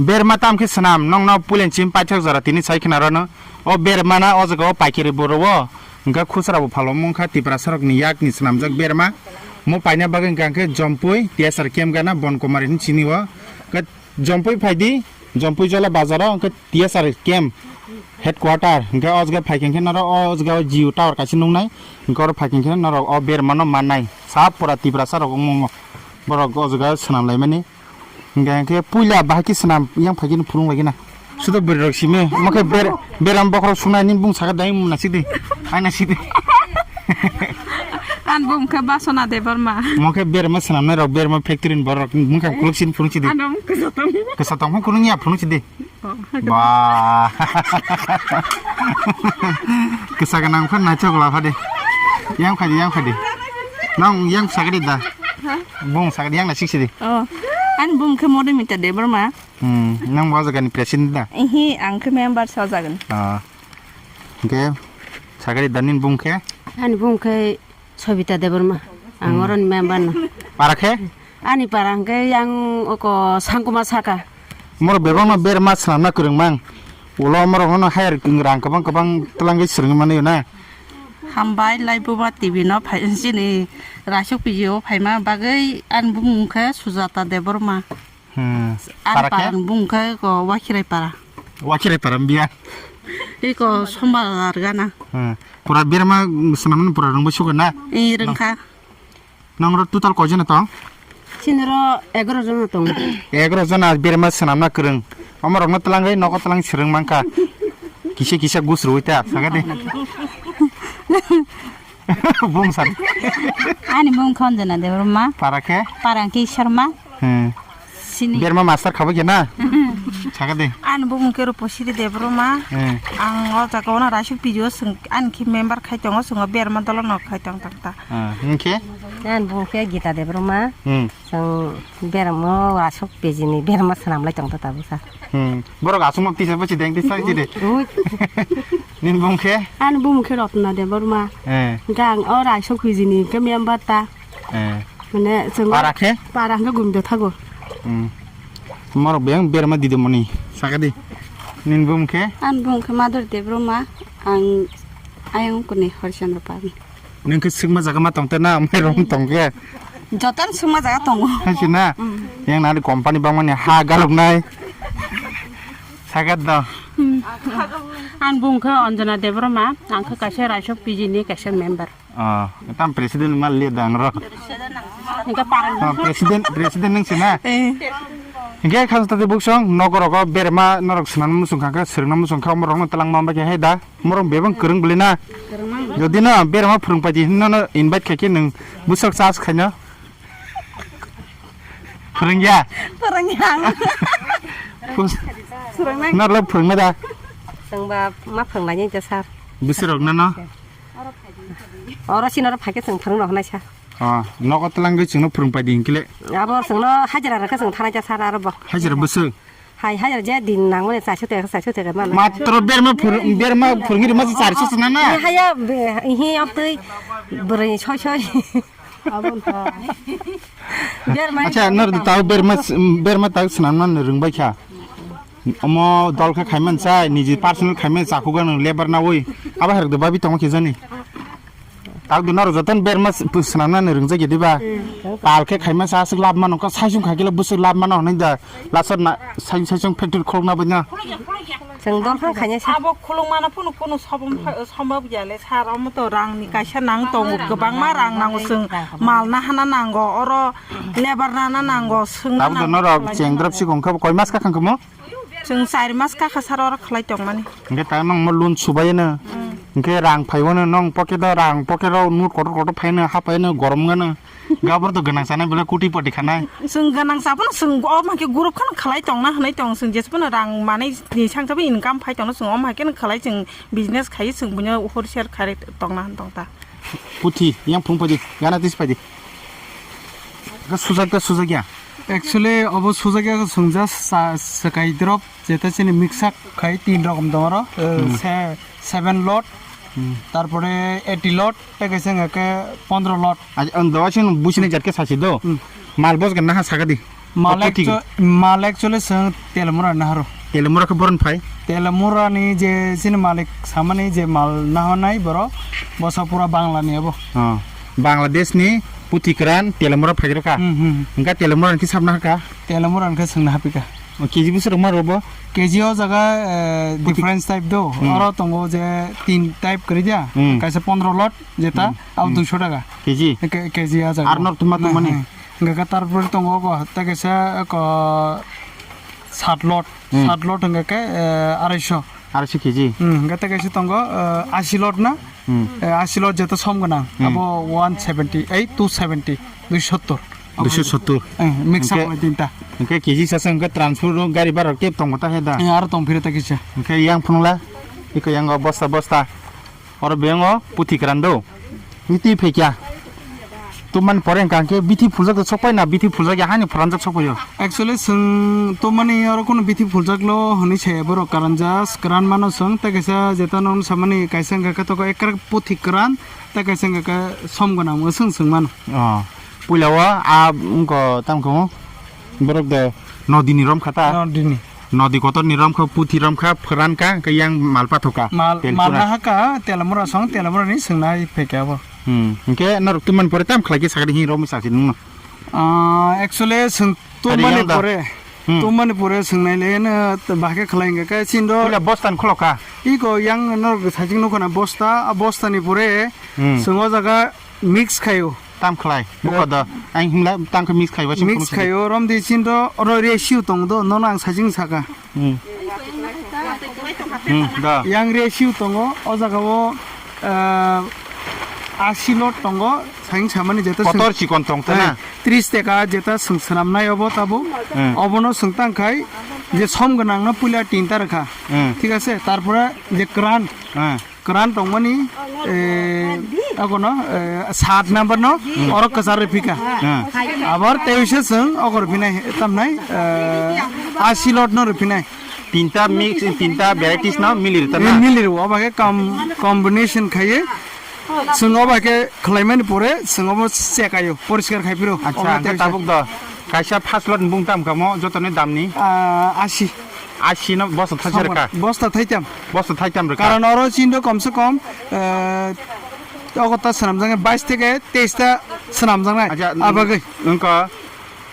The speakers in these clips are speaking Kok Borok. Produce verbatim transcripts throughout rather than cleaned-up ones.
Berma tam khe swnam, nokno puilen chim paithak jora tini sai khna rwno. O berma na o jaga o paikiri boro o. Hwnkhe khusra bo phalo mungkha Tiprasa rokni yakni swnamjak berma. Mo paina bagwi hwnkha hwnkhe Jompui, T S R camp gana Bonkomari ni chini o. Hwnkhe Jompui phaidi, Jompui jola bazar o, hwnkhe T S R camp headquarter. Hwnkhe o jaga phaikhe hwnkhe norok o jaga o Jio tower kaisa nuknai. Hwnkhe oro phaikhe hwnkhe norok o berma no mannai. Sap pura Tiprasa rok wngmo borok o jaga swnam laimani. Hingke, hingke puila bahai khe swnam yang phaikhe phunuk lagina. Sudo bwrwi rok simi, omo khe ber-, beram bokhorok suknai nini bung sakha dai mung nasidi. Ai nasidi. An bung khe Basona Debbarma. Omo khe berma swnamnai rok, berma factory ni borok mung kha khuluk sini phunuk sidi. Ano mung kisa tong. Kisa tong phunuk ya phunuk sidi. Oh, Ba. Kisa ganang phan naithok la phadi. Yang phadi, yang phadi. Nang yang sakadi da. Ha? Bung sakadi yang nasik sidi. Oh. An bung khe Modimita Debbarma. Hmm, nang bo jagani president da? Ihi, ang khe member sa jagan. Ah. Hingke sakari danin bung khe? Ani bung khe Sobita Debbarma. Ang Hmm. Oroni member no. Para khe? Ani para hingke yang oko Sangkuma saka. Moro bebak no berma swnamna kwrwng mang. Ulo moro no hire rang kwbang kwbang twlangwi swrwngwi manwi na. Hambai lai buba T V no phai chini Raisok P G o phaima bagwi ani bung khe Sujata Debbarma. Hmm. Ani Para khe? Parang bung khe ko Wakhirai para. Wakhirai para biya. Iko Sombar gana. Hmm. Pura berma swnamani pura rwngbo sugo na? I rwngkha. Nang ro total koi jona tong? Chini ro egaroh jona tong. Egaroh jona berma swnamna kwrwng. Omo rokno twlangwi nogo twlang swrwng mankha. Kisa kisa gus rwui ta, sagadi. Bung sar. Ani bung Khonjona Debbarma. Para khe? Parang khe Sharma. Hmm. Sini. Berma master khabo khe na? Sagadi. Ani bung khe Ruposiri Debbarma. Hmm. Ang o jaga ono Raisok P G o swng, ani khe member khai tongo, swng o berma dolo no khai tong tong ta. Ah, hingkhe? Ani bung khe Gita Debbarma. Hmm. Chwng beramo aswk pejini berma swnamlai tongtha tabukha. Hmm. Borok aswkma tisa bwsi deng tisa chide. Ui. Nini bung khe? Ani bung khe Rotna Debbarma. Eh. Hwnkhe ang o Raisok pejini hwnkhe member ta. Eh. Mane chwng Para khe? Para hwnkhe gumdo thago. Hmm. Morok beng berma didimoni. Sakadi. Nini bung khe? Ani bung khe Madhuri Debbarma. Ang ayang kuni Harishchandra Parni. Nung khe swkma jaga ma tong te na, mai rong tong khe? Jotono swkma jaga tongo. Hai se na? Mm. Yang nari company bangmani ha galuknai. Sagat do. Mm. Ang bung khe Anjana Debbarma, ang khe kaisa Raisok P G ni kaisa member. Oh, tam president ma le dang ro. Hingke parang. Oh, president, president nung se na? Eh. Hingke khas tadi buksong, nogor rogo berma norok swnam musung kha, swrwngna musung kha, omorok no talang ma ba khe hai da. Morong bebang kwrwng bwlwi na. Kwrwng mang. Jodi no berma phwrwng paidi hinno no invite khai khe nwng bwswk charge khaino. Phwrwng ya. Phwrwng ya. Phus- Phwrwng nang. Nor lo phwrwng na da. Chwng ba ma phwrwng lai ni sir. Bwswk rok na no. Oro sini oro phai khe chwng phwrwng rok nai sir. Ah, nogo twlang gwi chwngno phwrwng paidi hinkhe le. Abo chwngno hajira rwkhe chwng thanai sir aro bo. Hajira bwswk. Hai, hai, je din nangmani charso taka, charso taka mano. Matro berma phwrwng, berma phwrwngwi rwma se charso se nana? Ni haya, be, hi, oktwi, bwrwi soi soi. Berma. Acha, nor tao berma, berma tao swnamna rwngbai kha. Omo dol khe khaiman chai, niji personal khaiman chakhugwi nwng lebar nawi. Abo herok de babi tongma khe jani. Tao dino rok jotono berma s-, swnamnani rwngjak ya diba? Hmm. Pal khe khaima sa aswk lab mano, kha saisung kha khe bwswk lab mano hwnwi da. Lasor na sai-, saisung factory khulukna bwino. Chwng dol kha khaina sa. Abo khuluk mano phunu kunu sobom pha-, sombab ya le sir, omo to rang ni kaisa nang tongo, kwbangma rang nango chwng mal na hana nango, oro lebar nana nango, chwng Tao nang dino rok khlai cheng drop nang. Sikong kha koi mas kha khang kamo? Chwng char mas kha kha sar oro khlai tongmani. Hingke ta nang mo loan subai no. Hmm. Hingke rang phai wano nong pocket o rang pocket o note kotor kotor phai no hapai no gorom wngano. Gabor to gwnang sanai bole kuti poti khanai. Chwng gwnang sa phano chwng o ma khe group khano khlai tongna hwnwi tong chwng jesphano rang manwi ni sangsa income phai tongno chwng o ma khe khlai chwng business khai chwng buino wholesale khai tongna hwn tong ta. Puthi yang phung phaidi gana tis phaidi. Ka sujak ka sujak ya. Actually obo sujak ya chwng just sa-, swkai drop. Jeta chini mixer khai tin rokom dong oro, eh, Hmm. se-, seven lot, Hmm. tarpore eighty lot, tei kaisa hwnka khe pondro lot. Acha, ang do, acha, ang buchini jat khe sasi do. Hmm. Mal bos gana ha saka di. Mal Kothik. Actu-, mal actually chwng Telamura ni naharo. Telamura khe boron phai? Telamura ni je chini malik samani je mal nahonai borok, bosa pura Bangla ni abo. Oh. Bangladesh ni puthi kwran Telamura phai rwkha. Hmm, hmm. Hwnkhe Telamura ni khe sabna hakha? Telamura ni khe chwngna hapikha. Oh, K G bwswk rwma robo? K G o jaga, eh, Puthi- difference type do. Hmm. Oro tongo je tin type kwrwi dia. Hmm. Kaisa pondro lot jeta, Hmm. abo Hmm. duisho taka. K G? Ke-, K G o jaga. Ar nor tuma tuma ni? Hmm. Hwnkhe khe tarpore tongo obo, tei kaisa eko sat lot, Hmm. sat lot hwnkhe khe, eh, araisho. Araisho K G? Hmm, hwnkhe tei kaisa tongo, eh, asi lot na? Hmm. Eh, asi lot jeta som gwnang. Hmm. Abo one seventy eight, two seventy, dui sottor. Dui sottor. Eh, mix up Hwnkhe, lai tinta. Hwnkhe K G sasa hwnkhe transport rok gari bara rok tep tongo ta he da? Eh, aro tong phiro ta kisa. Hwnkhe yang phunukla, iko yang o bosta bosta. Oro beng o puthi kwran do. Biti phaikya. Tumani pore hwnkha hwnkhe bithi phuljak da sokpai na, bithi phuljak ya hani phuranjak sokpai o. Actually, chwng tumani oro kunu bithi phuljak lo hwnwi saya borok, karan just kwran mano chwng, tei kaisa jeta nokni samani kaisa hwnkha khe toko ekra puthi kwran, tei kaisa hwnkha khe som gwnang, chwng chwng mano. Oh. Puila o a wngkha tamo khe borok de nodi ni rom kha ta? Nodi ni. Nodi kotor ni rom kha, puthi rom kha, phoran kha, hwnkhe yang mal pathok kha. Mal, Tel mal pura. Naha kha, Telamura song, Telamura ni swngnai phaikha abo. Hmm. Hwnkhe norok tumani pore tam khlai khe sakadi hin romwi sakdi nungno? Ah, actually, chwng Sadi tumani yang da. Pore, Hmm. Tumani pore swngnai le no, bahai khe khlai hwnkha khe chini do. Puila bosta ni khulok kha? Iko yang norok sajing nukho na bosta, a bosta ni pore Hmm. chwng o jaga mix khaio. Tam khlai, buko da. Ang himla tam khe mix khaiba sing Mix khunuk sidi. Khaio, romdi chin do, oro ratio tong do, nono ang sajing saka. Hmm. Hmm, da. Yang ratio tongo, o jaga o, ah, asi lot tongo, sajing samani jeta sing- Kotor chikon tong tana. Eh, tris taka jeta sing swnamnai obo tabo. Hmm. Obono sing tang khai, je som gwnang no puila tinta rwkha. Hmm. Thik ase, tarpore je kran. Hmm. Kwran tongmani, eh, agono, eh, sat number no, Hmm. Oro kwchar rwphika. Hmm. Abar teisa chwng okor rwphinai, tamnai, eh, asi lot no rwphinai. Tinta mix, tinta varieties no mili rwtana? Eh, mili rwo, oba khe com-, combination khaiye. Chwng oba khe khlaimani pore, chwng obo chekayo, poriskar khai phiro. Acha, obo hwnkhe teisa. Tabuk do, kaisa first lot ni bung tam kamo, jotoni damni? Ah, asi. Asi no bosta thaisa rwkha? Bosta thaitham. Bosta thaitham rwkha. Karon oro chindo kom se kom, eh, ogo ta swnamjaknai bais theke teis ta swnamjaknai. Acha, abagwi. Wngkha,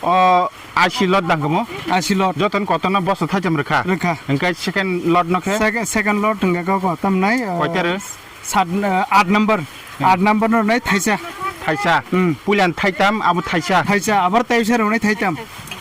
o, asi lot dang kamo? Asi lot. Joton kotorno bosta thaitham rwkha? Rwkha. Hwnkhe second lot no khe? Sec-, second lot hwnkhe koko tamnai, eh, koita rw? Sat, eh, aat number. Hmm. Aat number no rwnai thaisa. Thaisa. Hmm. Puilan thaitam, abo thaisa. Thaisa, abar teisa rwnai thaitam.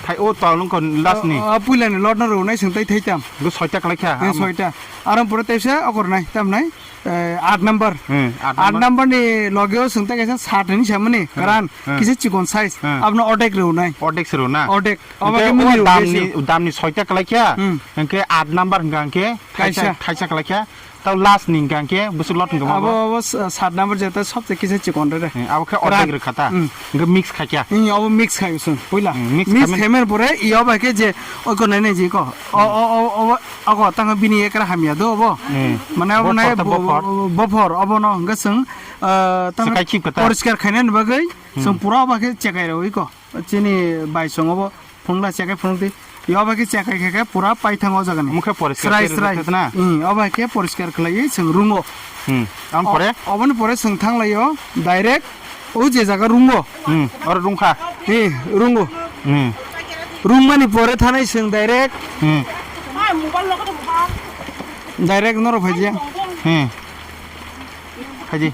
Thai, o tol wngkha last ni. O, o, puilani lot no rwnai swng tai thaitam. Go soita kalaikha. Eh, soita. Aram pura teisa okornai, tamnai, eh, aat number. Hmm, aat number. Aat number ni logeo swng tai kaisa sat ni samani, hmm, karan, hmm, kisa chikon size. Hmm. Abno odek rwnai. Odek se rwna? Odek. Oba hwnkhe ke o mili rwnai damni, se. Damni soita kalaikha. Hmm. Hwnkhe aat number hwnkha hwnkhe thaisa, kaisa, thaisa kalaikha. Tao last ni hwnkha hwnkhe bwswk lot hwnkha abo, abo? Abo s-, sat number jeta sobse kisa chikon re re. Hmm, abo khe ordek rwkha ta? Hmm. Hwnkhe mix khaikha? Hmm, abo mix khai usung, puila. Hmm, mix mix khaimani khaimani pore, iyo bai khe je, oi ko nai nai je ko. O, o, o, o, o, ko tang bini ekra hamya do, obo. Hmm. Mane abo nai bophor, bo-, bophor, obo no hwnkhe swng, ah, tang chekai khip kha ta? Poriskar khainani bagwi, hmm, swng pura obo khe chekai rw iko. Chini bai song obo. Phunukla chekai phunukdi. Yoba khe chekai khe khe pura paithang o jaga ni. Omo khe poriskar srai khe srai rwjak na? Hmm, oba khe poriskar khlaiwi chwng rungo. Hmm. Am pore? O-, oboni pore chwng thanglaio direct o je jaga rungo. Hmm. Oro rungkha? Eh, rungo. Hmm. Rungmani pore thanai chwng direct. Hmm. Direct norok phaijak. Hmm. Phaidi.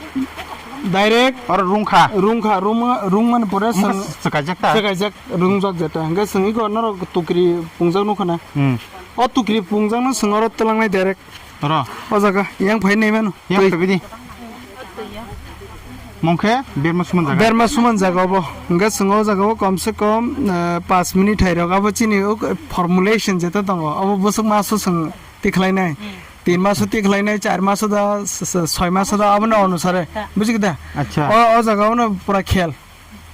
Direct. Oro rungkha. Rungkha, rungma-, rungmani pore wngkha chwng chwkaijak ta? Chwkaijak, rungjak jeta. Hwnkhe chwng iko norok tukri pungjak nukha na. Hmm. O tukri pungjak no chwng oro twlangnai direct. Oro? O jaga, yang phai nai mano. Yang phai bidi. Mungkhe berma suman jaga? Berma suman jaga obo. Hwnkhe chwng o jaga o kom se kom, eh, panch minute hai rok abo chini o formulation jeta tongo. Abo bwswk maso chwng tikhlainai. Hmm. Tin maso tikhlainai, char maso da, s-, s-, soi maso da, abono onusare. Ta. Bujikda? Acha. O, o jaga ono pura khel.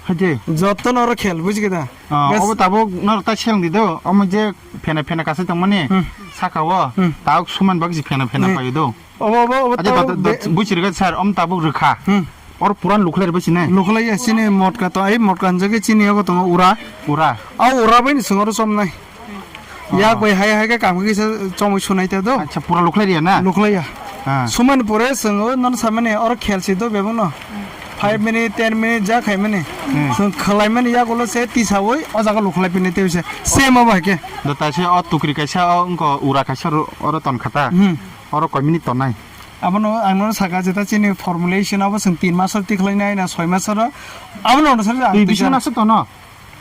Haji. Joto no oro khel, bujikda? Ah, obo tabuk no ta seleng di do. Omo je phena phena kasai tongmani. Hmm. Saka o. Hmm. Tabuk suman bak je phena phena payo do. Obo, obo, obo tabuk buchirga sir, om tabuk rwkha. Hmm. Or puran lukhlai rwbai sinai? Lukhlai ya, chini motka to, ei motka hinjagwi chini yago tongo ura. Ura. A ura bai ni swngo ro chomnai. Ah. Yak bai hai hai khe kam khe kisa chomwi sunai ta do. Acha, pura lukhlai ya na? Lukhlai ya. Ah. Sumani pore swngo non samani oro khel si do bebung no. Five minute, ten minute ja khaimani. Hmm. Chwng khwlaimani yagulo se tisaui o jaga lukhlai pini tei se. Same abo hai khe. Do taise o tukri kaisa o wngkha ura kaisa ro-, oro ton khata. Hmm. Oro koi minute tonai? Abono ang nono saka jeta chini formulation abo chwng tin mas oro tikhlai nai na soi mas oro. Abono ono sari ang twi bisingo tikha. Nasuk tono?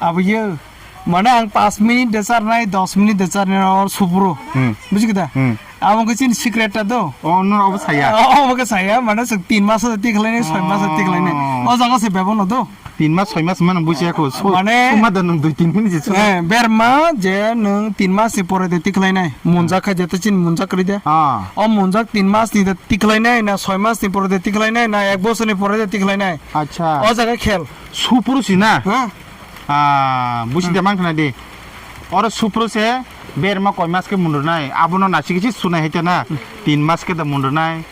Abo ye, mane ang paanch minute de charnai, dos minute de charnai or supro. Hmm. Buji kida? Hmm. Abo ke chini secret ta do. Oh, no, abo saya. Oh, abo ke saya, mane se tin mas de tikhlai nai, soi mas de tikhlai nai. Oh. O jaga se bebo no do. Tin mas, soi mas mano buji ako. So, mane suma da nung dui tin minute so. Eh, berma je nung tin mas ni pore de tikhlai nai. Munjak kha jete chini munjak kri de. Ah. O munjak tin mas ni de tikhlai nai, na soi mas ni pore de tikhlai nai, na ek bosor ni pore de tikhlai nai. Acha. O jaga khel. Supro si na? Ha? Ah, busi de mang khna di. Oro supro se berma koi mas khe munrwnai. Abono nasi kisi sunai hai tena. Tin mas khe da munrwnai.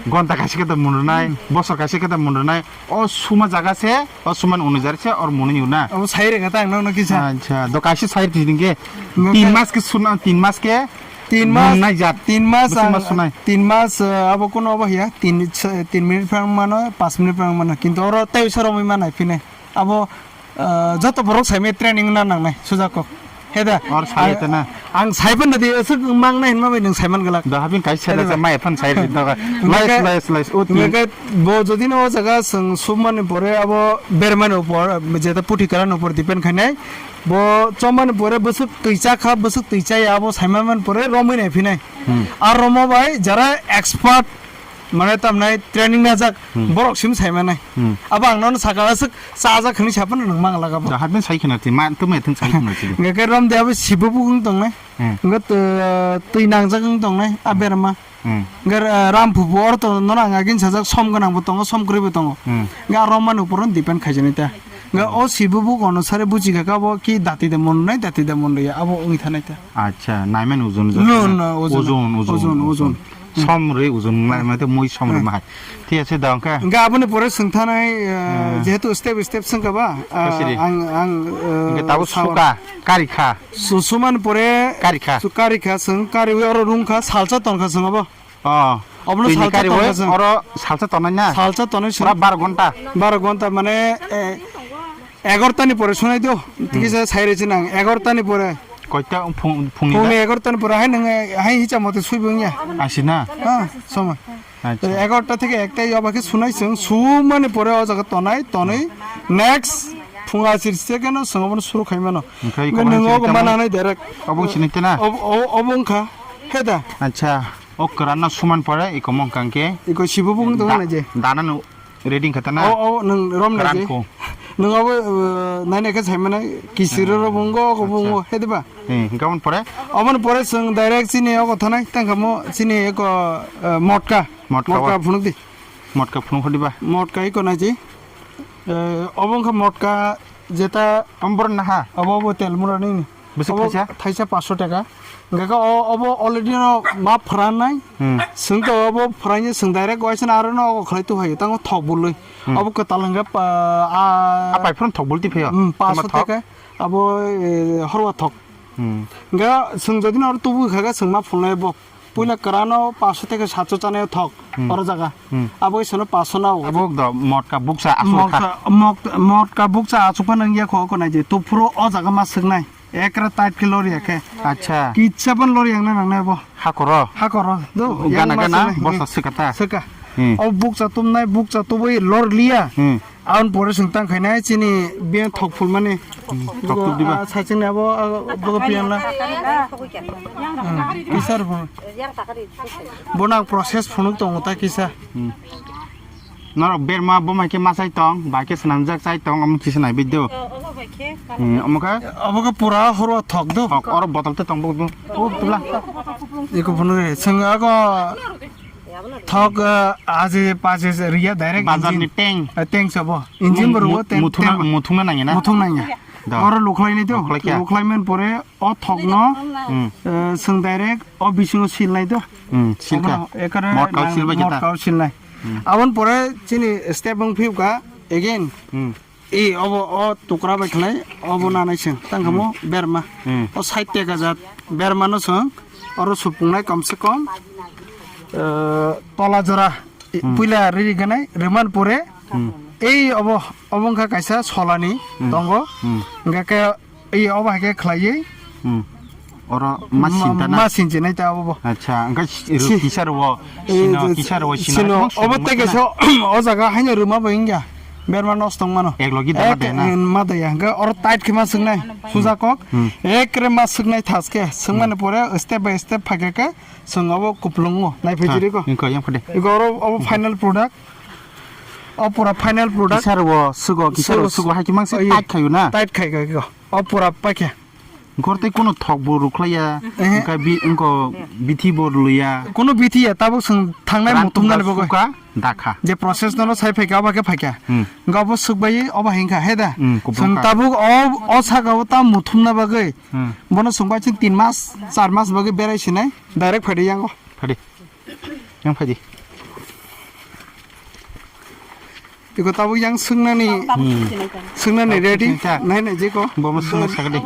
Gonta kaisa khe da munrwnai. Hmm. Bosor kaisa khe da munrwnai. O suma jaga se, o suma ni unujari se, or munu yuna. Abo sai rega ta ang nokno kisa. Acha, do kaisa sai rega dingke. Nokha. Tin mas khe suna, tin mas khe. Tin mas, munai jat. Tin mas. Bwswk ang, mas sunai? Tin mas, eh, abo kono abo hiya. Tin, tin minute phang mano, paanch minute phang mano. Kintu oro tei soro mui manai phine. Abo, ah, joto borok saimai training na nangnai, suja kok. He da. Or sai te na. Ang, ang saiban da di, aswk mang nai hinma bai nwng saiman glak. Da habin kai sela. He da. Mai phan sai ri da. Lais, lais, lais, uti. Hingke bo jodi no o jaga chwng sumani pore abo bermani upor, jeta puthi kalan upor depend khainai. Bo chomani pore bwswk twi cha kha, bwswk twi cha ya, abo saiman man pore romwi nai phinai. Hmm. Ar romo bai jara expert Mane tamnai training najak, hmm, borok sim sai manai. Hmm. Abo ang nono saka aswk chajak hinwi saphano nwng mang laga bo. Da hadin sai khna ti, ma, tamo thung sai khna ti. Nge ke rom de abo sibo bukung tongnai. Hmm. Nge twi nangjak wng tongnai, a berma. Hmm. Nge, eh, ram phupu or to nono ang agin sajak som gwnang bo tongo, som kwrwi bo tongo. Hmm. Nge a rom mani upor depend khaijani ta. Nge o sibo buk ono sare buji kha bo ki dati de mon nai, dati de mon ya, abo wng thanai ta. Acha, naiman ojon. No, no, ojon. Ojon, ojon, ojon, ojon. Som rwi ojon nai, mate mui som rwi mahai. Thik ase da, hwnkhe? Hwnkhe aboni pore swng thanai, eh, jehetu step step swngkha ba, eh, ang, ang, eh, hwnkhe tabuk suka, kari kha. Su-, suman pore kari kha. Su-, kari kha, swng kari wi oro rung kha, salsa ton kha swng abo. Oh. Obono twini salsa kari ton wi kha swng. Oro salsa tonai na? Salsa tonai swng. Pura baro ghonta. Baro ghonta mane, eh, egarota ni pore sunai do. Hmm. Tiki se sai rwi chinang, egarota ni pore. Koita phung, phungni da? Phungni egarota ni pore hai nang, hai hicha mote sui bung ya. Asi na? Ha, soma. Acha. Egarota theke ekta yoba khe sunai chwng, sumani pore o jaga tonai, tonwi next phung asir second o chwng obono suru khai mano. Onkhe nung obo mananai direct. Obo sinai tena? Obo, obo, obo wngkha. He da? Acha. O kwran no suman pore iko mong kangkhe. Iko sibo bung tong na je. Dana no Ready wngkha ta na? O, o, nwng rom nai je. Kwran kho. Nwng abo, uh, nai nai khe sai mano, kisiro ro bungo, ko bungo, he diba? Hmm, hwnkhe aboni pore? Aboni pore chwng direct chini ogo thanai, tang kha mo chini eko, uh, motka. Motka wa? Motka phunuk di. Motka phunuk hodi ba? Motka iko nai je. Uh, obo wngkha motka jeta. Omo borok naha? Obo, obo tel mura nini. Bwswk obo thaisa? Thaisa paanch sho taka. Hingke o, obo already no ma phrannai. Hmm. Chwng to obo phranya chwng direct waisa aro no ogo khlai tu hai. Tango thok bulwi. Hmm. Obo kwtal hingke pa, a, a pai phano thok bulti phaio. Hmm, paanch sho taka. Abo, eh, horwa thok. Hmm. Hingke chwng jodi no aro tubu kha khe chwng ma phulnai bo. Puila kwrano paanch sho theke saat sho chanai thok, hmm, oro jaga. Hmm. Abo khe sano paanch sho na o. Abo do motka bukcha asuk kha. Motka, mok-, motka bukcha asuk phano wngya kho, oko nai je. To phuru o jaga ma swknai. Ekra tight khe lori ya khe. Acha. Kitsa pan lori yang na nang nai bo. Hakoro. Hakoro. Do, gana yang ma gana swknai. Bosta swkata. Swka. Hmm. O bukcha tumnai, bukcha tubui lor liya. Hmm. Aboni pore chwng tang khainai chini bini thok phulmani. Hmm, thok phul diba? Ah, sachwngni abo, ah, bogo piyanla. Hmm, kisa rw phunuk. Bono ang process phunuk tongo ta kisa. Hmm. Norok berma bo mai khe ma chai tong, bai khe swnamjak chai tong, omo kisa nai video. Hmm, omo khe? Obo khe pura horwa thok do. Thok, oro botol te tong bo. O tubla. Iko phunuk re. Chwng ago Thok, ah, aji paji riya direct bazar ni engine. Teng. Ah, teng sabo. Engine mu-, bo mu-, rugo teng, muthungna, teng. Muthungna nangya na? Muthung nangya. Da. Oro lukhlai ni to. Lukhlai kya? Lukhlai men pore o thok no, hmm, eh, chwng direct o bisingo sil nai to. Hmm, sil kha. Obono ekare motkao nang-, sil bai khe ta. Motkao sil nai. Hmm. Aboni pore chini step wng phiyuka again. Hmm. E obo o tukra bai khlai obo nanai seng tang kamo berma. Hmm. O side teka jat berma no song oro supungnai kom se kom, eh, tola jora, eh, Hmm. puila riri ganai reman pore. Hmm. Ei obo obo wngkha kaisa solani Hmm. tongo. Hmm. Hingkha khe Ei obo hai khe khlaiwi. Hmm. Oro ma sinta na? Ma sinchi nai ta obo. Acha, angka si-, Si- kisa ro Eh, sino, kisa ro sino. Sino, Kisa obo ro teke ma so, o jaga haino ruma bo ingya. Berma nos tong mano. Ek logi dama Ek, de na? eh, ma de ya. Angka oro tight khe ma swngnai. Suja kok. Hmm. Ekre ma swngnai thaske. Swngmani pore step by step phai khe swng obo kuplungo. Nai phai Ha, jiri ko. Ingko yang phade. Iko oro obo final product. O pura final product. Kisa ro sugo, kisa ro Sugo. sugo hai khe mangse Oye. Tight khayu na? Tight khai khai ko. O pura paikhe. Gortei kono thok bo rukhlaiya, Ehe. Wngkha bi-, wngkho bithi bo rwlaiya. Kono bithi ya, tabuk swng thangnai Rat muthumnani tungkha bagwi. Sukha, dakha. Je process nono sai phaikha, oba khe phaikha. Hmm. Wngkha obo swkbai, oba hinkha, he da? Hmm, kubun Swng ka. Tabuk o, o saka o ta muthumna bagwi. Hmm. Bono swngbai chwng tin mas, char mas bagwi berai sinai, direct phaidi yango. Phaidi. Yang phaidi. Iko tabuk yang swngnani, Hmm. Swngnani ready. Swngnani ta. Nai nai jeko. Bo mo swngna sakadi.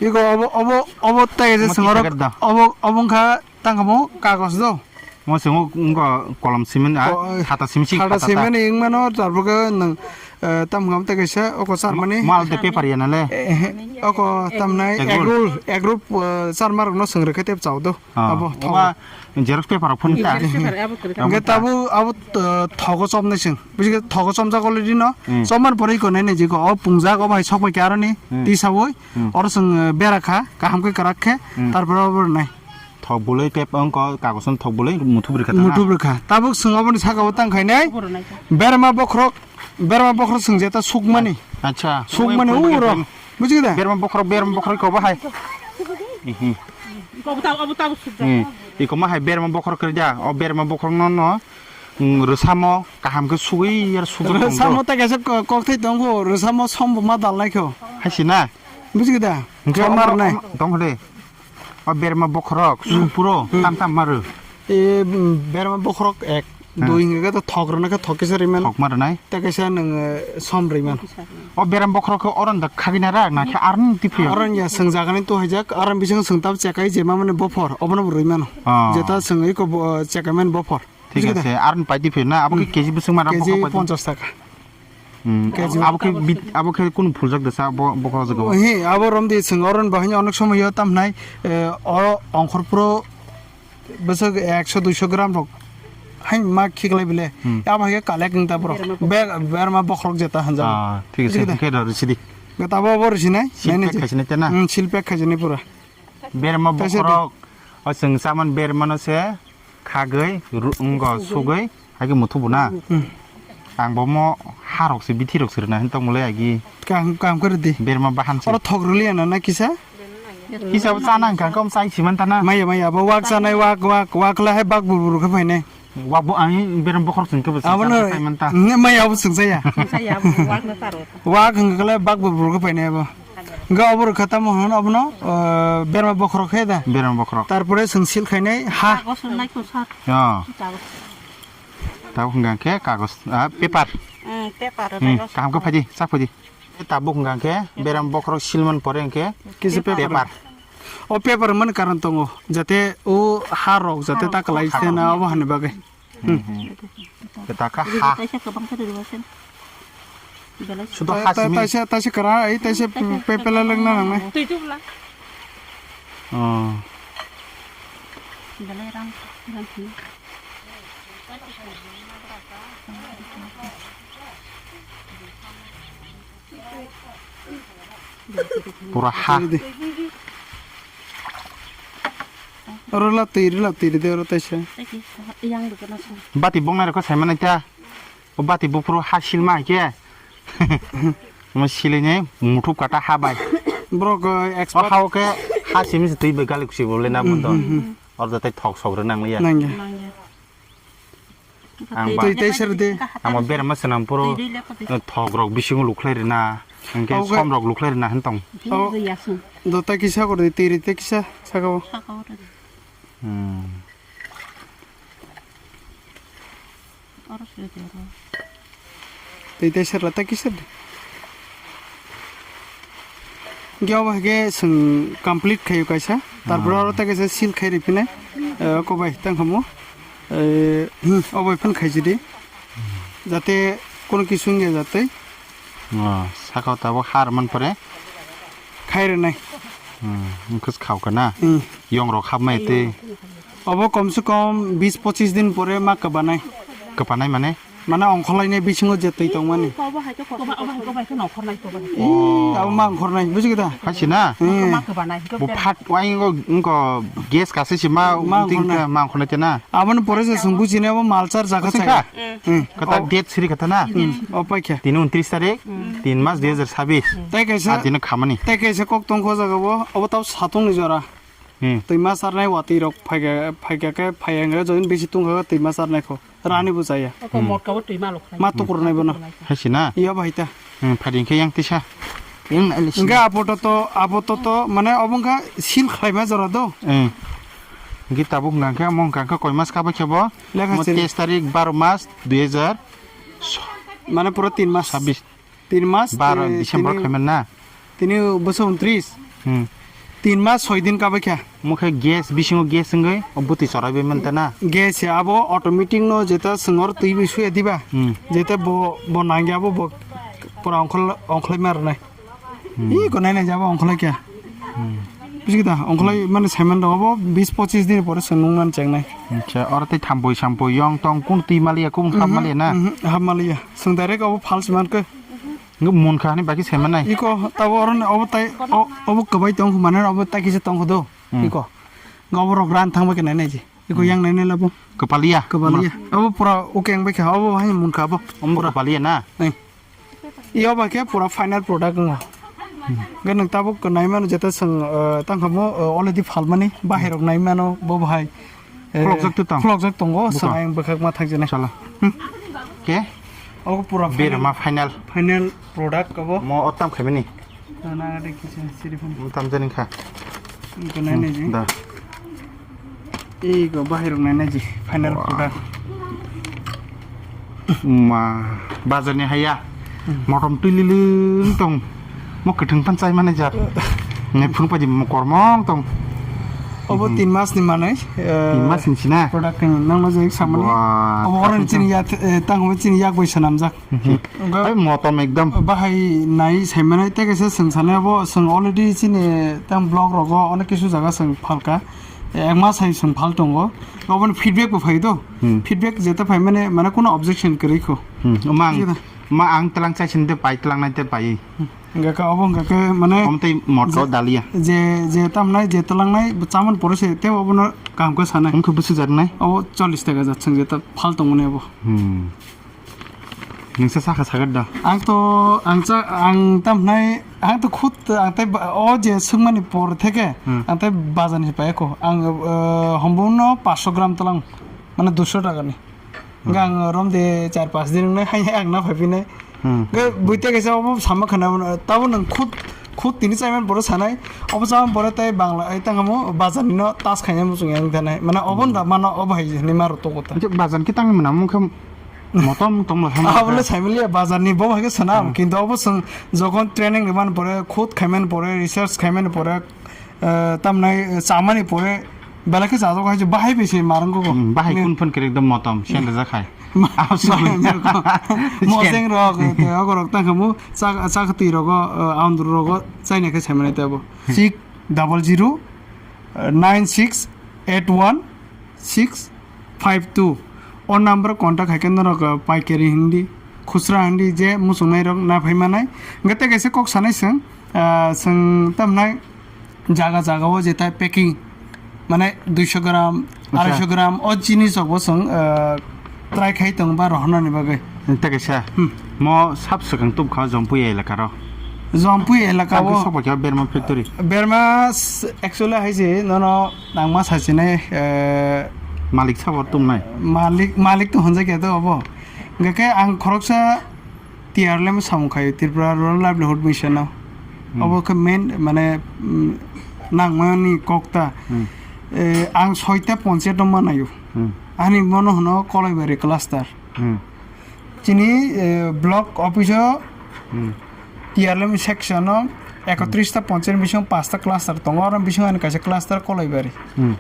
Iko obo, obo, obo tai je Mo swngorok. Tisakat da. Obo, obo wngkha tangkamo kagos do. Mo swngwk wngkha kolom simin, ah, Ko-, khata simi si khata khata ta. Simani wngmano, tarpore nwng, eh, tam hwnkha tei kaisa oko charmani. Mo alde paper ya nale. Eh, eh, oko tamnai Egg roll. Egg roll, egg roll, eh, charmarokno swng rwkhe tei chao do. Ah, Abo oba thok. Xerox paper rok phone ta. Xerox paper abo kwrwi Hingke kha. Tabuk abo, eh, thogo chomnai chwng. Buji khe thogo chomjak already no. Hmm. Chomman pore iko nai nai jiko. O pungjak obo hai sok bai khe aroni Hmm. Tisaui. Hmm. Oro chwng, eh, bera kha, kaham khe kwrak khe, Hmm. Tarpore obo rwnai. Thok bwlwi tei wngkha kagosno thok bwlwi muthubri kha tana? Muthubri kha. Tabuk chwng oboni saka o tang khainai. Obo rwnai kha. Berma bokhorok, berma bokhorok chwng jeta sukmani. Acha. Sukmani Obo uro. Buji khe da? Berma bokhorok, berma bokhorok kobo hai. Ihi. Obo ta-, obo tabuk sukjak. Hmm. Iko ma hai berma bokhorok khe da. O berma bokhorok no no, mm, rwsamo kaham khe sugwi yar sujak tong do. Rwsamo ta kaisa ko-, kokthai tongo. Rwsamo sombo ma dalnai kho. Hai si na? Buji khe da? Hingke Khe omo, mar nai. Omo, tong de. O berma bokhorok, Hmm. Supuro, Hmm. Tam tam maru. E, mm, berma bokhorok ek, Hmm. Dui hingke to thok rwna khe thok kisa riman. Thok maru nai. Te kaisa nang, eh, som riman. O berma bokhorok khe oron da khagina ra, na khe arni tiphio. Oron ya swngjagani to hajak, aron bising swng tab chekai je mamani bophor, obono bo riman. Ah. Jeta swng iko bo, chekamen bophor. Thik Buji khe da? Ase, arni pai tiphio na, abo khe Hmm. K G bising mara K G bokhorok pai. Ponchas taka. Hmm. K G. Abo khe bit-, abo khe kunu phuljak desa bo, bo khe o jaga o. He, abo romdi chwng oron bahai onek somoy o tamhnai, eh, o ongkhorphuru bwswk ekso duiso gram rok hai ma khiklai bile. Hmm. Abo hai khe collect wng ta borok. Berma bokhorok. Ber-, berma bokhorok jeta hanjak. Ah, thik ase, Buji khe da? Thik khe da risi di. Ga tabo bo risi nai, Seal nai nai pack je. Khaisini te na? Hmm, seal pack khaisini pura. Berma Taisa de. Bokhorok, o chwng chaman berma no se. Khagwi, ru-, wngkha sugwi, hai khe muthubu na. Hmm. Ang bo mo harok se, bithi rok se rwna hin tongmole agi. Kaham, kaham khe rwdi. Berma bahan se. Oro thok rwliya na, na kisa? Kisa bo chana hwnkha, kom chai siman ta na. Maya, maya, bo wak chanai, wak, wak, wak la hai bak bur bur khe phainai. Wak bo ang berma bokhorok chwng khe bo Abo no, chana phaimanta. Ne maya bo chwng chaya. Chaya bo wak no taro. Wak hwnkha khe lai bak bur bur khe phainai abo. Hingke obo rwkha tamo hwn obono, o, berma bokhorok khe da? Berma bokhorok. Tarpore chwng seal khainai ha. Kagos rwnai kho sir. Ya. Kagos. Tabuk hwnka khe kagos, ah, paper. Hmm, paper Hmm, rwnai kho kaham khe sir. Phaidi, chak phaidi. Tabuk hwnka khe berma bokhorok seal man pore hwnkhe Kisa paper. Paper. O paper man karon tongo, jate o ha rok jate ta kalai se na obo hani bagwi. Hmm. Eta kha ha. Taisa kwbang khe rwbasen. Belai Sudo Ta-, ha ta-, simi. Taisa, taisa kara, ai taisa pe-, pepela lengna nangnai. Twi tubla. Oh. Belai rang, rang simi. Pura ha. Twi di. Oro la twi, oro la twi de, oro taisa. Thank you. Yang dukana song. Bati bongnai rokho saimano ta. O bati buphuru ha silma hai khe. Omo silainai muthub kata ha bai. Borok, eh, O expert. Hao khe ha simi se twi bai galik si bo le na Hmm, bundo. Hmm, hmm. Oro da tai thok sok rw nang liya. Nangya. Nangya. Ang ba- Twi tai ser de. Ang ba berma swnam puro Twi dui lekho twi. Thok rok bisingo lukhlai rwna. Hingke Ogo- som rok lukhlai rwna hin tong. Twi Oh. dui yasung. Dota kisa kor de, twi ri te kisa saka o. Saka o rw. Hmm. Oro siri di oro. Tei tei serla tei kiser di. Gya ba ge sung complete khayu kaisa. Tarpor oro tei kaisa seal khai ri phine. Eh, kobai tang khamu. Eh, hmm, obai phan khaiji di. Jate kono kisu wngya jate. Oh, saka tabuk har man pore. Khai rwnai. Hmm, wngkhe khao kana. Hmm. Yong rok hap mai tei. Obo kom se kom bis pochis din pore ma kwbanai. Kwbanai mane? Mane ongkhorlainai bisingo je twi tongmani. Koba, obo hai khe nongkhornai, koba hai. Ih, abo ma ongkhornai, buji khe da? Hai si na? Hmm. Ma kwbanai. Bo phat wai wngko, wngko gas kasa si ma, ma ongkhornai. Ma ongkhornai te na? Aboni pore se chwng bujinai abo malchar jakha chaya. Hmm. Kata date siri kata na? Hmm. O paikha. Tini untris tarik, tin mas dui hajar sabis. Tai kaisa, ah, tini khamani. Tai kaisa kok tongkho jaga bo, obo tau satung ni jora. Hmm. Twi mas arnai watwi rok phaikha, phaikha khe phaiya wngkha join bisi tongkha twi mas arnai kho. Rani bo chaya. Oko motka bo twi ma lok khlai. Ma tukur nai bono. Hai si na? Iya bai ta. Hmm, phadi khe yang tisa. Yang nai lisi. Hingke apoto to, apoto to, mane obo wngkha seal khlaima jora do. Hmm. Hingke tabuk hingka khe, omo hingka khe koi mas kabai khe bo? Lekha siri. Mo teis tarik baro mas dui hajar. Mane pura tin mas. Sabis. Tin mas, baro eh, December tini, khaimani na? Tini bwsa untris. Hmm. Tin mas soi din kabai kha. Omo khe gas, bisingo gas wngwi, o bwtwi choraibai manta na? Gas ya, abo automatic no jeta swngor twi bai suya diba? Hmm. Jeta bo, bo nangya bo, bo pura ongkhol-, ongkhlai ma rwnai. Hmm. Ih, ko nai nai jabo ongkhlai kya? Hmm. Buji khe da, ongkhlai mani saiman rok bo bis pochis din pore se nung nang chengnai. Acha, oro tei thampui sampui yong tong kung twi maliya, kung hap maliya na? Mhm, hap maliya. Swng direct abo false man khe. Nge munkha hani baki saiman nai. Iko, tabo oro ni obo tai, o-, obo kwbai tong kho mane obo tai kisa tong kho do. Hmm. Iko. Nge obo rok ran thang bai khe nai nai ji. Iko yang nai nai labo. Kwpaliya. Kwpaliya. Obo pura okay wng bai kha, obo hai munkha bo. Omo kwpaliya na? Nai. Iyo bai khe pura final product wngo. Hwnkhe nwng tabuk nai mano jeta chwng, eh, tang kha mo, eh, already phalmani, bahai rok nai mano, bo bahai, eh, khulokjak to tong. Khulokjak tongo, buka. Chwng ayang bwkhak ma thang jani. Chala. Hmm. Ke? Obo pura final. Berma final. Final product obo. Mo o tam khaimani. Nana ada kisa siri phone. Mo tam jani kha. Wngkha nai nai ji. Da. Ego bahai rok nai nai ji final product. Ma, bazar ni haya. Hmm. Motom twi lili tong. Mo kwthwng phan chai mani jak. Ne phung paji mo kormong tong. Obo tin mas ni manai, eh, tin mas ni sina? Product khe nang no jai samani. Wah, obo orange chini yak, eh, tang obo chini yak bai sanam jak. Mhm. Ai motom ekdom. Bahai nai sai mani tei kaisa swng sanai obo swng already chini tang blog rogo onek kisu jaga swng phalka. Ek mas hai swng phal tongo. Oboni feedback bo phai do. Hmm. Feedback jeta phai mani, mane kuno objection kwrwi kho. Hmm. Mang, ma ang tlang chai sini de pai tlang nai te pai. Hingke khe obo hingke khe mane omo tei moto je, daliya. Je, je tamnai, je tlangnai, chamani pore se tei obono kaham khe sanai. Omo khe bwswk jaknai? Obo chollish taka jat chwng je ta phal tongmani obo. Hmm. Nungsa sakha sagat da? Ang to, ang cha, ang tamnai, ang to khud, ang tei ba, o je swngmani por theke, hmm, ang tei bazar ni pai kho. Ang, eh, hombong no paanch sho gram tlang, mane dui sho taka ni. Hwnkhe ang romde char panch din wngnai, hai, hai ang na phaiphinai. Hmm. Hwnkhe buita kaisa obo sama khana, tabo nwng khud, khud tini chaiman pore sanai, obo chaman pore tei bangla, ai tangamo bazar ni no tas khaina muchung yang thanai. Mana obo nda mano obo hai hinwi maro togo ta. Hwnkhe bazar khe tangwi mwnamo wngkhe motom tongma hamya. Abo le saimaliya bazar ni bo hai khe sanam, hmm, kintu obo chwng jokhon training rwmani pore, khud khaimani pore, research khaimani pore, eh, tamnai, eh, chamani pore belai khe chajago hai je bahai bai se marwng go. Hmm, bahai kun phun khe ekdom motom, sen rwjak hai. Moseng rok, eh, ogo rok tang khamu, chak, chak twi rogo, eh, aundru rogo, chaina khe saimani tebo. Hmm. Six double zero, eh, nine six eight one six five two. O number contact hai khe norok, eh, paikari hindi, khusra hindi je muchungnai rok na phai manai. Hwnkhe tei kaisa kok sanai chwng, ah, chwng tamnai jaga jaga o jeta packing, mane dui sho gram, acha, arai sho gram o jinis rok bo chwng, ah, try khai tong ba rohornani bagwi. Tei kaisa, hmm, mo sab swkang tubkha Jompui elaka ro. Jompui elaka o. Ang khe sokpha khe Berma factory. Berma s-, actually hai se nono nangma sachinai, eh, malik sabo tumnai. Malik, malik to honjak ya to obo. Hingke ang khoroksa T R L M samung khai Tripura Rural Livelihood Mission no. Hmm. Obo khe main mane, mm, nangmani kok ta. Hmm. Eh, ang soita ponchayat no manayo. Hmm. Ani bono hono Kolaibari cluster. Hmm. Chini, eh, block office o Hmm. T R L M section o ekotris ta panchayat ni bising pasta cluster tongo, oro bising ani kaisa cluster Kolaibari. Hmm.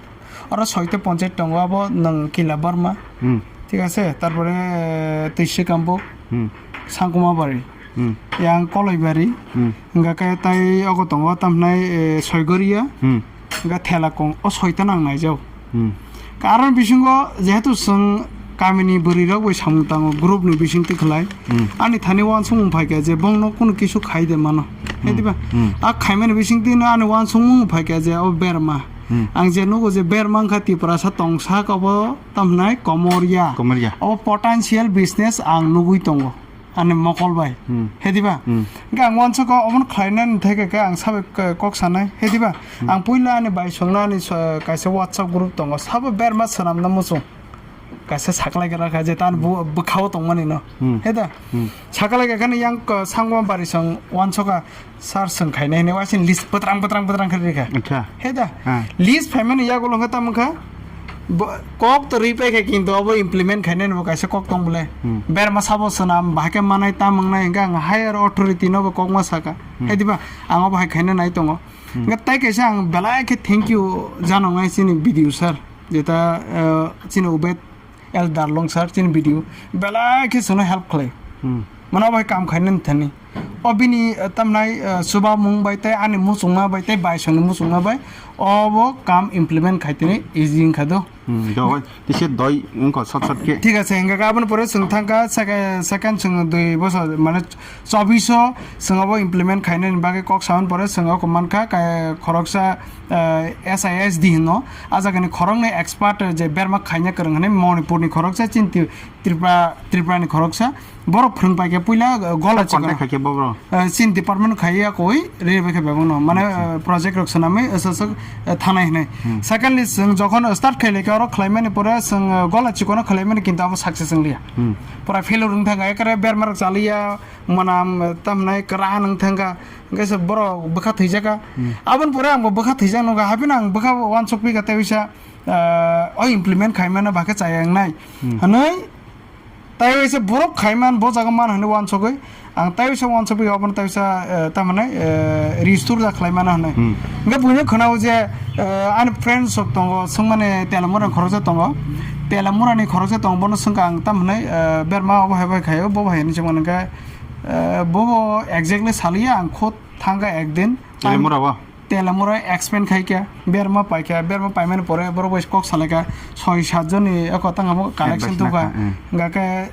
Oro soita panchayat tongo, abo nwng Kila Barma. Hmm. Thik ase, tarpore, eh, Twisri Kambuk, Hmm. Sangkuma Bari, Hmm. yang Kolaibari, Hmm. hingkha khe tai ogo tongo, tamhinai, eh, Soigoria, Hmm. hingkha Thelakong, o soita nang naijao. Hmm. Karon bisingo jehetu chwng kamini bwrwirok bai samung tango group ni bisingtwi khlai. Hmm. Ani thani uansukmung phaikha je bongno kunu kisu khai de mano. Hmm. Hai diba? Hmm. A khaimani bisingtwino ani uansukmung phaikha je o berma. Hmm. Ang je nugo je berma wngkha Tiprasa tongsak obo tamhinai Komoria. Komoria. Obo potential business ang nugwi tongo. Ani mokol bai. Hmm. He diba? Hmm. Hingke ang uansukha omono khlainani theke khe ang sabai k-, kok sanai. He diba? Hmm. Ang puila ani bai songna ani so-, kaisa WhatsApp group tongo. Sabo berma swnamna muchung. Kaisa saklai gra kha je tan bu-, bwkhao tongmani no. Hmm. He da? Hmm. Saklai kha khani yang k-, sangma bari song uansukha. Sir, swng khainai hinwi waising list bwtrang, bwtrang, bwtrang khe rikha. Acha. He da? Ah. List phaimani yagulo wngkha tamo wngkha, bo-, kok to rwi paikha, kintu obo implement khainani bo kaisa kok tong bole. Hmm. Berma sabo swnam, bahai khe manai tam wngnai, hingkhe ang higher authority no bo kok ma sakha. Hmm. He diba? Ang obo hai khaina nai tongo. Hmm. Hingkhe tai kaisa ang belai khe thank you jano wngnai chini B D O sir, jeta, eh, chini Ubed Elder Long sir chini video belai khe chwngno help khlai. Hmm. Mano bai kam khainani thani. O bini, eh, tamnai, eh, chubamung bai tei ani muchungma bai tei baisongni muchungma bai obo kam implement khai tini easy wngkha do. Hmm, do, tise doi wngkha short short khe. Thik ase, hingkha khe aboni pore chwng thangkha seke-, second chwng dui bosor mane chobbish o chwng abo implement khainani bagwi kok saman pore chwng oko mankha, kai-, khoroksa, eh, S I S D hino. A jagani khoroknwi expert je berma khaina kwrwng hwnwi Manipurni khoroksa chini Tri-, Tripura, Tripurani khoroksa. Borok phwrwng paikha puila, eh, gola chikon. Contact khaikhe bo bro? Eh, chini department khaiya koi, re bai khe bebakno. Mane, Acha. Eh, project rok swnamwi, eh, aswk, aswk, eh, thanai hwnwi. Hmm. Secondly, chwng jokhon start khailai khe oro khlaimani pore chwng, eh, gola chikono khlaimani kintu abo success wngliya. Hmm. Pura failure wng thangkha, ekare berma rok chaliya, mwnam, eh, tamhinai kwran wng thangkha, hingkhe se borok bwkha thwijaka. Hmm. Aboni pore ang bo bwkha thwijak nukha, hapheno ang bwkha uansuk phi kha tei bisa, ah, o implement khaimano bahai khe chaya wngnai. Hmm. Hwnwi tei bisa borok khaiman bo jaga man hwnwi uansugwi ang tei bisa uansuk phi kha, obono tei bisa, eh, tamhinai, eh, restore da khlaimano hwnwi. Hmm. Hingkhe buino khwnao je, eh, ani friends rok tongo, swngmani Telamura ni khoroksa tongo. Telamura ni khoroksa tongo, bono swngkha ang tamhinai, eh, berma obo hai bai khaio, bo bai hinwi swngmani hwnkhe, Eh, bo bo exactly saliya, ang khud thangkha ekdin. Telamura bo? Telamura explain khaikha, berma paikha, berma paimani pore borok bai kok salaikha, soi sat jonni eko tangamo collection tubkha. Advice nakha, hmm. Hingkha khe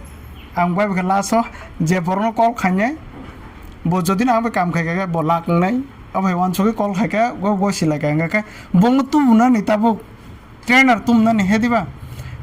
ang bai bwkha last o je borokno call khainai, bo jodi no ang bai kam khaikha khe bo lak wngnai, abo hai uansugwi call khaikha, go go silaikha, hingkha khe bongno tubunani tabuk. Trainer tumnani he diba?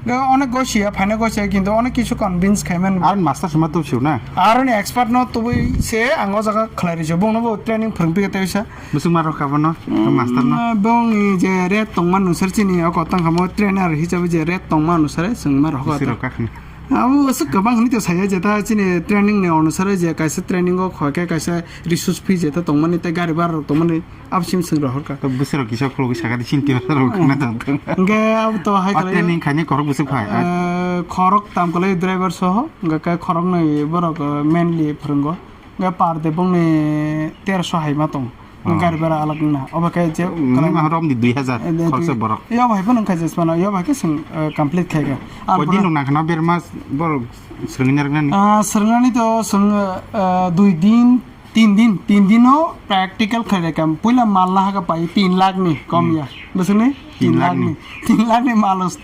Ga onek gosia, phaina gosia, kintu onek kisu convince khaiman. Aro master sima tubsio na? Aroni expert no tubui se ang o jaga khlai rwsio. Bongno bo training phwrwng phi tei sa. Bwswk ma rokha bono, master no? Mm, bongni je rate tongma nusar chini o kotang khamo trainer hisabe je rate tongma nusare chwng ma rokha. Bwswk rokha khna. Abo aswk kwbang hwnwi to saya je ta chini training ni onusare je kaisa training o khoi khe kaisa resource fee je ta tongmani tei gari bhara rok tongmani. Abo sim swng rohor kha. To bwswk rok kisa khulugwi sakha di, chini twi bwswk rok khna tong tong. Hwnkhe abo to hai khlai. Training khaini khorok bwswk phai? Eh, khorok tam kwlai driver soho, hwnkhe khe khorok nai borok, eh, mainly phwrwngo. Hwnkhe per day bongni terso hai ma tong. Oh. Gari bhara alag wngna. Obo khe je hmm, kwlai ma romni dui hajar eh, de, khoroksa dui, borok. Yobo hai phano wngkha je sima no, yobo hai khe swng, eh, complete khai kha. Ar koi din pura rok nang khna berma borok swrwngna rwknani? Ah, swrwngnani to swng, eh, dui din, Tin din, tin dino practical khlai kha. Puila mal na haka pai tin lakh ni, kom ya. Bwswkni? Tin lakh ni. Tin lakh ni mal os.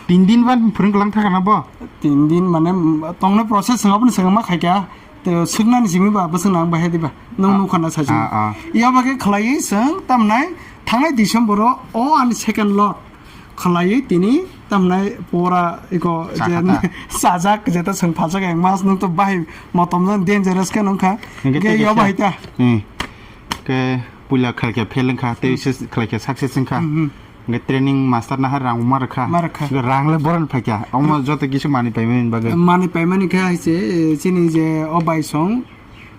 Tin din ban phwrwng kwlang thaka na bo? Tin din mane, mm, tongno process swngo bwni swngo ma khaikha. Swknani simi ba bwswk nang bahai diba? Nwng nukha na saichung. Iya ba khe khlaiwi swng tamnai thangnai December o, o ani second lot. Khlaiwi tini tamnai pora iko je chajak jeta swng phalsajak, ek mas nwng to bahai motom jani dangerous khe nungkha. Hingke ke yo bahai ta. Ke puila khlaikhe fail wngkha, tei se khlaikhe success wngkha. Hingke training master nahar rang ma rwkha. Rang le boron phaikha. Omo joto kisu mani paimani bagwi. Mani paimani khe hai se, chini je o bai song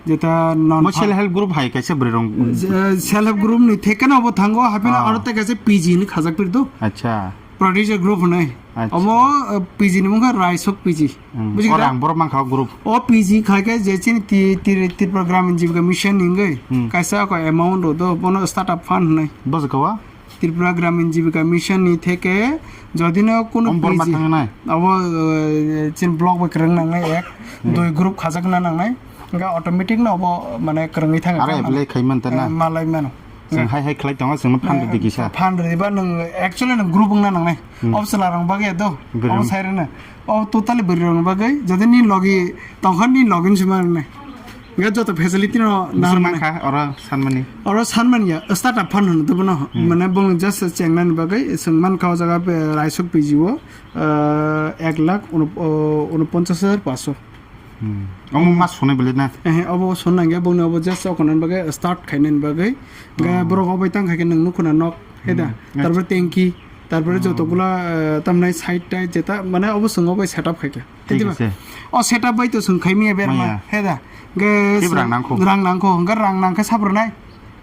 Jeta non mo self help group hai kaisa bwrwi rong. Self help group ni theke no bo thango, hapheno aro tei kaisa P G ni khajak phir do. Acha. Producer group hwnwi. Acha. Omo, eh, P G ni mungkha Raisok P G. Hmm. Buji kha? Orang borok mankha o group. O P G khai khe je chini Ti-, Ti-, Tripura Gramin Jibika Mission ni wngwi Hmm. kaisa ko amount rw do, bono startup fund hwnwi. Buji kha wa? Tripura Gramin Jibika Mission ni theke jodi no kunu Om borok P G ma thangnai? Abo, eh, chini block bai kwrwng nangnai ek, Hmm. dui group khajakna nangnai. Hingke automatic no obo mane kwrwngwi thang Aro kha apply mane. Khai man ta na? Eh, malai mano. Chwng hai hai khlai tongo, chwngno phan rwdi kisa. Phan rwdiba nwng actually nwng group wngna nangnai. Hmm. Obo chwla rang bagwi do. Bwrwi. Obo sai rwna. Obo totally bwrwi rang bagwi. Jodi ni logi tongkha ni login sima rwnai. Ga joto facility no Bwswk nahar mane. Mankha oro sanmani. Oro sanmani ya, startup fund hwno to bono. Hmm. Mane bong just chengnani bagwi chwng mankha o jaga be raisok P G o, eh, ek lakh uno-, o, unoponchas hajar paso. Hmm. Omo mas sonai bwlai na? Eh, obo son nangya, bongni obo just okonan bagwi start khainani bagwi. Ga Oh. borok obai tang khaikhe nwng nukhuna nok, he da? Hmm. Tarpore tanki, tarpore joto Oh. gula, eh, tamnai side tai jeta, mane obo chwng obai setup khaikhe. Thik Tei diba? Ase. O setup bai to chwng khaimya berma, Maya. He da? Ga Tei chwng rang nangkho. Rang nangkho, ga rang nangkhe sabrwnai.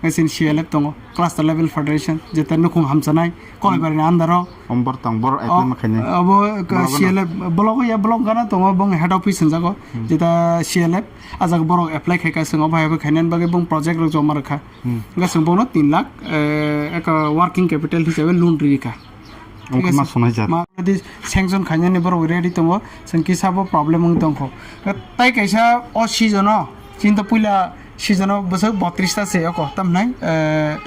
Chini C L F tongo, Cluster Level Federation, jeta nukhung hamchanai, Kolaibarni under o. Om bor tong, bor O, apply ma khainai. Abo ka Borok C L F, block ya, block gana tongo, bong head office hwnjago, Hmm. jeta C L F, ajak borok apply khai ka, chwng obo hai bo khainani bagwi bong project rok joma rwkha. Hmm. Hingke chwng bono tin lakh, eh, eka working capital hisabe loan rikha. Wngkha Thik ma ase? Sonai jak. Ma ready sanction khainani borok ready tongo, chwng kisa bo problem wng tongkho. Tai kaisa o season o, chini to puila season o bwswk botris ta se oko, tamnai, eh,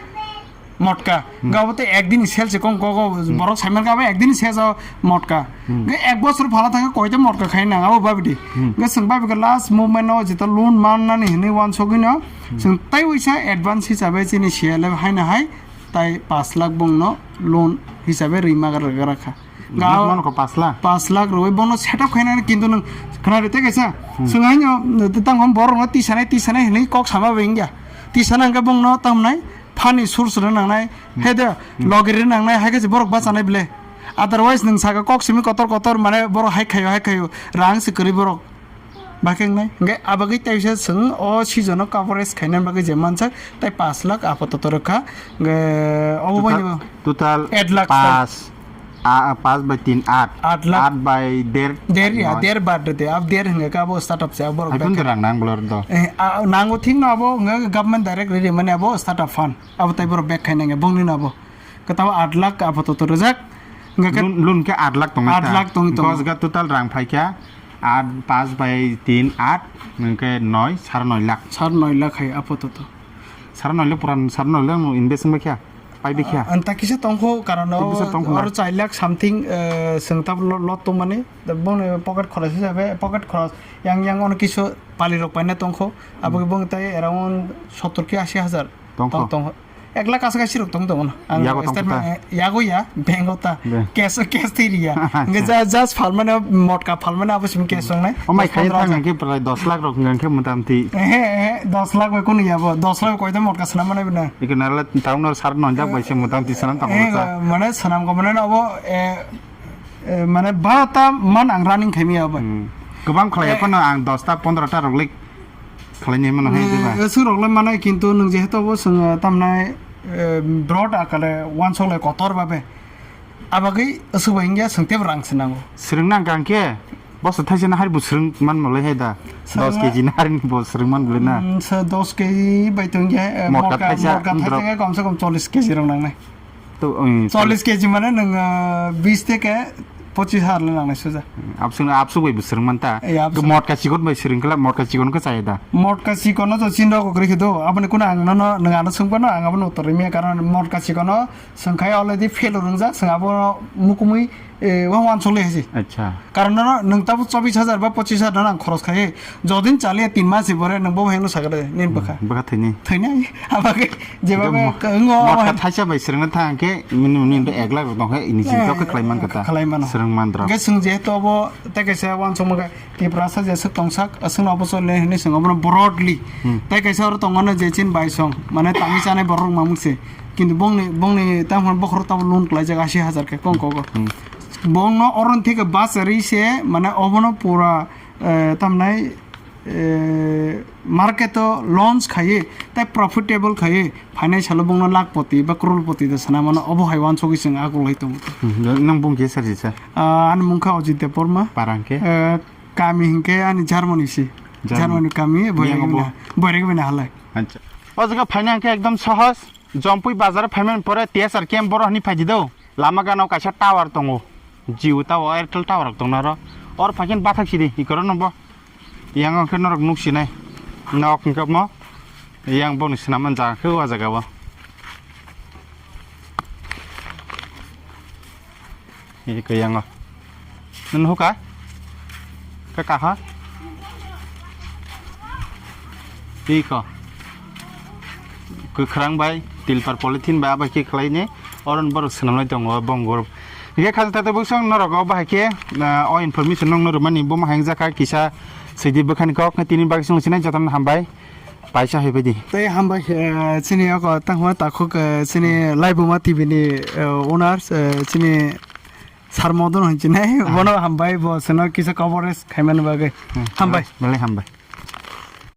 motka. Hmm. Ga bo te ekdin sales se kong ko, ko Hmm. borok saiman ga bo ekdin sales o motka. Hmm. Ga ek bosor phala thangkhe koita motka khai nang abo babidi. Hmm. Ga chwng babika last movement o jeta loan mannani hinwi wansogwi no, Hmm. chwng tai uisa advance hisabe chini C L F haino hai tai pash lakh bongno loan hisabe rima gra kha. Ga Loan ko pash lakh? Pash lakh rwi bono setup khainani kintu nwng khna rite kaisa. Hmm. Swng haino tang hom borok no tisanai, tisanai hinwi kok sama bai wngya. Tisana hwnkhe bongno tamnai phani source rw nangnai, Hmm. he de Hmm. logi rw nangnai, hai khe se borok bachanai ble. Otherwise nwng saka kok simi kotor kotor mane borok hai khaio, hai khaio, rang se kwrwi borok. Bakhe wngnai. Hingke abagwi teisa chwng o season o coverage khaina bagwi je mansak tei pash lakh apatot rwkha. Hingke obo Total, baino total aat lakh pash, a, pash by tin, aat. Aat lakh. Aat by der, der ya, noi. Der bar de, ab der hingke abo startup se, abo Hai rok phano bekha. Rang nang bolor do. Eh, a, nango thik no abo hingke government direct riri mani abo startup fund. Abo tei borok bek khaina hingke bongni no abo. Kwtal aat lakh apatot rwjak. Hingke Loan, loan khe aat lakh tongwi aat ta. Lakh tongwi tongo. Hingke o jaga total rang phaikha aat, pash by tin, aat, hingke noi, sare noi lakh. Sare noi lakh hai apatot. Sare noi lakh puran, sare noi lakh no invest wngbaikha, paibaikha. Ang ta kisa tongkho, karon Kisa tongkho na? Oro char lakh something, eh, chwng tabuk lo-, lot tongmani. Da bongni pocket khoros hisabe, pocket khoros yang, yang ono kisu pali rok paina tongkho. Abo Hmm. bong tai around sottor ki ashi hajar. Tongkho. Tong, tong. Ek lakh aswk aswk rok tong tongo no. Ang Yago tong statement, kota? Eh, yago ya, bank o ta. Be. Cash, cash twi riya. Acha. Hingke ja-, just phalmani, motka phalmani abo simi cash tongnai. O mai khaye Pondro thang hajar. Hingke prai dos lakh rok hingke motamti. Eh, eh, eh, dos lakh bai kunu ya bo, dos lakh bai koita motka swnam mani bina. Iko narla town no sar no jak bai se motamti swnam tang Eh, sa. Mane swnam ko mane abo, eh, eh, mane ba ta man ang running khaimi abo. Hmm. Gobang khlai Eh. Phano ang dos ta pondro ta rok lik Khlainai mano hai, diba? Eh, aswk rok le mano, kintu nwng jehetu bo chwng, eh, tamnai, eh, broad akale uansuk lai kotor babe. Abagwi aswk bai wngya, chwng teibo rang se nango. Swrwng nang kang khe, boso thaisa no hari bo swrwng man malai hai da. Swrwng Dos na- K G no hari bo swrwng man bolai na. Mm, sa dos K G bai tong ya, eh, Motka motka, thaisa, motka wngdrop. Thaisa khe komse kom chollish K G rok nangnai. To, um, Chollish K G mane nwng, ah, bis theke pochis hajar le nangnai suja. Absung, absung bai bo swrwng man ta. Eh, absung. To motka chikon bai swrwng kala, motka chikon khe chaya da. Motka chikon no to chin rok kwrwi khe do. Aboni kuno ang nono, nwng ano swngphano ang abono uttor rwmya, karon motka chikon no swngkhai already fail rwngjak, swng abo mukumui, eh, wan wan choli hai se. Acha. Karon nono nwng tabuk chobbish hajar ba pochis hajar nono ang khoros khai. Jodin chaliya tin mas ni pore nwng bo hai no sakha de, nini bwkha. Hmm, bwkha thwini. Thwini, abo khe jeba Mo-, be, wng o, motka hai. Thaisa bai swrwngna thang khe, mini, mini ek lakh rok tong khe, ini chinta khe khlai man kha ta. Khlai mano. Swrwng man rok. Hingke chwng jehetu abo, tei kaisa uansukma khe, Tiprasa jeswk tongsak, aswkno abo chole hinwi chwng abono broadly. Hmm. Tei kaisa oro tongo no je chin bai song, mane tangwi chanai borok rok mamung se. Kintu bongni, bongni tamo bokhorok tamo loan khlaijak ashi hajar khe kong kogo. Hmm. Bongno oroni theke bachari se, mane obono pura, eh, tamnai, eh, market o launch khaiwi tei profitable khaiwi phainai salo bongno lakhpoti ba crorepoti da sana mano, obo hai uansugwi chwng agulai tongo. Hmm, nang bung khe sarjisa? Ah, ani mungkha Ajit Debbarma. Parang khe? Eh, kami hinkhe ani Germany si. Germany. Germany kami, Boiragwi bini halai. Acha. O jaga phaina hinkhe ekdom sohoj. Jompui bazar phaimani pore T S R camp boro hwnwi phaidi do. Lama gana o kaisa tower tongo. Jio tower, Airtel tower rok tongna ro. Or phaikhen bathak sidi, ikoro no bo. Yang o khe norok nuk sinai. Nok hwnkhe mo. Yang boni swnamani jaga khe o jaga o. Iko yango. Nung huka? Kaka ha? Iko. Kwkhwrang bai, tilpar polythene bai abai khe khlai ni. Oron borok swnamnai tongo, bongor. Hingke khajak tato bwswng norok o bahai khe, ah, o information nung norok mani bo mahang jaka kisa swidi bwkhani kok tini bagwi sung sinai jotono hambai. Paisa hai baidi. Tei hambai, eh, chini oko tangma takhuk, eh, chini Laibuma T V ni, eh, owners, eh, chini Sar Modon hwn chinai, hmm, bono hambai, bo seno kisa coverage khaimani bagwi. Hmm, hambai. Belai hambai.